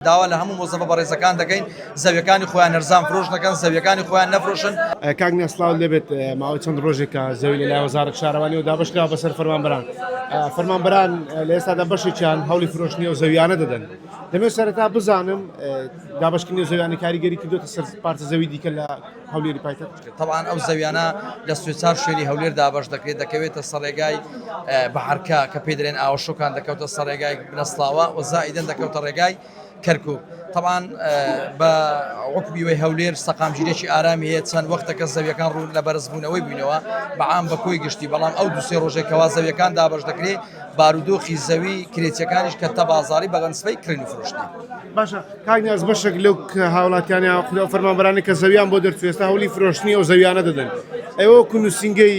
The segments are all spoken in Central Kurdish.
داوا لە هەموو مۆزەفە بەڕێزەکان دەکەین زەویەکانی خۆیان هەرزان فرۆش نەکەن، زەویەکانی خۆیان نەفرۆشن. کاک نیاز سڵاوت لێبێت، ماوەی چەند ڕۆژێکە زەوی لەلایەن وەزارەت شارەوانیەوە دابەشکراوە بەسەر فەرمانبەران، فەرمانبەران لە ئێستادا بەشێکیان هەوڵی فرۆشتنی ئەو زەویانە دەدەن. دەمەوێت سەرەتا بزانم دابەشکردنی ئەو زەویانە کاریگەری کردووەتە سەر پارچە زەوی دیکە لە هەولێری پایتەخت؟ تەبعەن ئەو زەویانە لە سێ چار شوێنی هەولێر دابەش دەکرێت، دەکەوێتە سەر ڕێگای بەحرکە کە پێی دەلێن ئاوەشۆکان، دەکەوتە سەر ڕێگای بنەسڵاوە و زائیدەن دەکەوتە ڕێگای کەرکوک. تەبعەن بە حوکمی وەی هەولێر سەقامگیریەکی ئارامی هەیە، چەند وەختەکە زەویەکان ڕوو لە بەرزبوونەوەی بووینەوە بە عام بە کۆی گشتی، بەڵام ئەو دوو سێ ڕۆژێک کەوا زەویەکان دابەش دەکرێت بارودۆخی زەوی کرێچیەکانیش کەتە بازاڕی بە نسبەی کڕین و فرۆشتنی. باشە کاک نیاز بەشێک لەو هاوڵاتیانە یاخود ئەو فەرمانبەرانەی کە زەویان بۆ دەرچوو ئێستا هەوڵی فرۆشتنی ئەو زەویانە دەدەن ئێوە وەکو نووسینگەی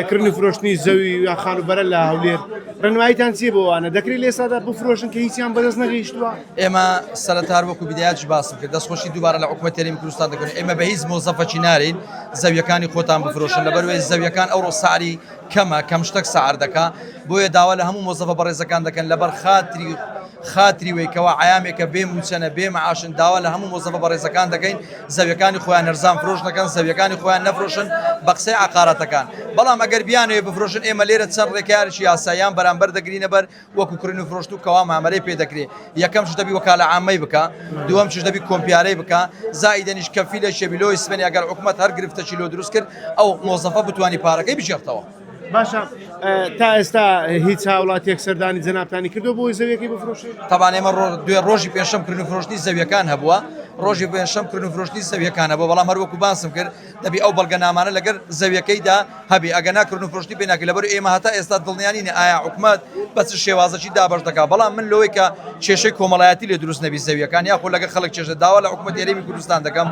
کڕین و فرۆشتنی زەوی یا خانووبەرە لە هەولێر ڕێنماییتان چییە بۆ ئەوانە دەکرێت لە ئێستادا بفرۆشن کە هیچیان بەدەست نەگەیشتووە؟ ئێمە سەرەتا هەر وەکو بیدایەتیش باسم کرد دەستخۆشی دووبارە لە حکومەتی هەرێمی کوردستان دەکەین ئێمە بە هیچ مۆزەفەکی نارین زەویەکانی خۆتان بفرۆشن لەبەروەی زەویەکان ئەوڕۆ سعری کەمە کەم شتەک سعر دەکا بۆیە داوا لە هەموو مۆزەفە بەڕێزەکان دەکەن لەبەر خاتری خاتری وەی کەوا عەیامێکە بێ موچەنە بێ معاشن داوا لە هەموو مۆزەفە بەڕێزەکان دەکەین زەویەکانی خۆیان هەرزان فرۆش نەکەن زەویەکانی خۆیان نەفرۆشن بە قسەی عەقاراتەکان بەڵام ئەگەر بیانەوێ بفرۆشن ئێمە لێرە چەند ڕێکارێکی یاساییان بەرامبەر دەگرینە بەر وەکو کڕین و فرۆشت و کەوا مامەلەی پێ دەکرێ یەکەم شت دەبی وەکالە عامەی بکا دووەم شت دەبی کۆمپیارەی بکا زائیدەنیش کەفیلێکی بی لۆی سبەینێ ئەگەر حکومەت هەر گرفتەکی لۆ دروست کرد ئەو مۆزەفە بتوانی پارەکەی بگێڕتەوە. باشە تا ئێستا هیچ هاوڵاتیەک سەردانی جەنابتانی کردو بۆی زەویەکەی بفرۆشێت؟ تەبان ئێمە دوێ ڕۆژی پێنجشەم کڕین و فرۆشتنی زەویەکان هەبووە ڕۆژی پێنجشەم کڕین و فرۆشتنی زەویەکان هەبووە بەڵام هەر وەکو باسم کرد دەبی ئەو بەڵگەنامانە لەگەر زەویەکەیدا هەبی ئەگەنا کڕین و فرۆشتنی پێ ناکرێت لەبەر ئێمە هەتا ئێستا دڵنیا نین ئایا حکومەت بە چ شێوازەکی دابەش دەکات بەڵام من لەوەی کە کێشەی کۆمەڵایەتی لێ دروست نەبی زەویەکان یاخود لەگەڵ خەڵک کێشە داوا لە حکومەتی هەرێمی کوردستان دەکەم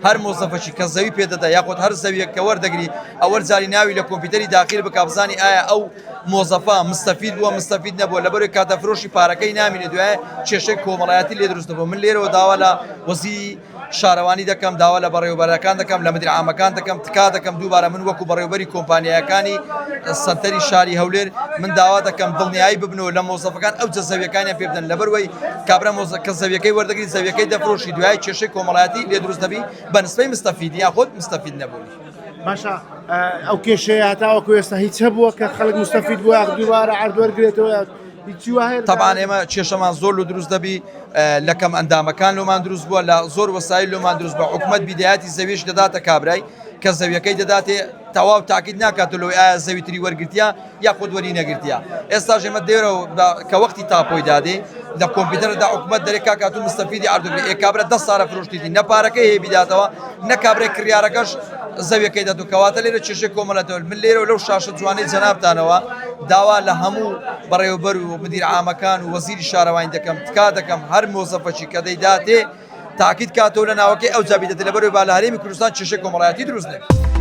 هەر مۆزەفەکی کە زەوی پێ دەدا یاخود هەر زەویەک کە وەردەگری ئەوەر جاری ناوی لە کۆمپیوتەری داخیل بکا بزانی ئایا ئەو مۆزەفە مستەفید بووە مستەفید نەبووە لەبەرەوەی کاتە فرۆشی پارەکەی نامینێ دوای کێشەی کۆمەڵایەتی لێ دروست دەبوو من لێرەوە داوا لە وەزیری شارەوانی دەکەم داوا لە بەڕێوەبەرەکان دەکەم لە مدیر عامەکان دەکەم تکا دەکەم دووبارە من وەکو بەڕێوبەری کۆمپانیایەکانی سەنتەری شاری هەولێر من داوا دەکەم دڵنیایی ببنەوە لە مۆزەفەکان ئەو جە زەویەکانیان پێ بدەن لەبەروەی کابرا مۆزە کە زەویەکەی وەردەگری زەویەکەی دەفرۆشی دوای کێشەی کۆمەڵایەتی لێ دروست دەبی بە نسبەی مستەفیدی یاخود مستەفید نەبوونی. باشە ئەو کێشەیە هەتاوەکو ئێستا هیچ هەبووە کە خەڵک مستەفید بووە دووبارە عەرد وەرگرێتەوە هیچی وا هەیە؟ تەبعەن ئێمە کێشەمان زۆر لۆ دروست دەبی لە کەم ئەندامەکان لۆمان دروست بووە لە زۆر وەسایل لۆمان دروست بووە حکومەت بیدایەتی زەویش دەداتە کابرای کە زەویەکەی دەداتێ تەواو تاکید ناکاتەوە لەوەی ئایا زەوی تری وەرگرتیە یاخود وەری نەگرتیە ئێستاش ئێمە دێرەوە کە وەختی تاپۆی دادێ لە کۆمپیوتەردا حکومەت دەرێ کاک هاتوو مستەفیدی عەردوگری ئێ کابرا دە سارە فرۆشتیتی نە پارەکەی هەیە بیداتەوە نە کابرای کڕیارەکەش زەویەکەی دەدو کەواتە لێرە کێشەی کۆمەڵەتەوە من لێرەوە لەو شاشە جوانەی جەنابتانەوە داوا لە هەموو بەڕێوەبەر و مدیر عامەکان و وەزیری شارەوانی دەکەم تکا دەکەم هەر مۆزەفەکی کە دەیداتێ تاکید کاتەوە لە ناوەکەی ئەو جابی دەدێ لەبەرەوەی با لە هەرێمی کوردستان کێشەی کۆمەڵایەتی دروست نەبێت.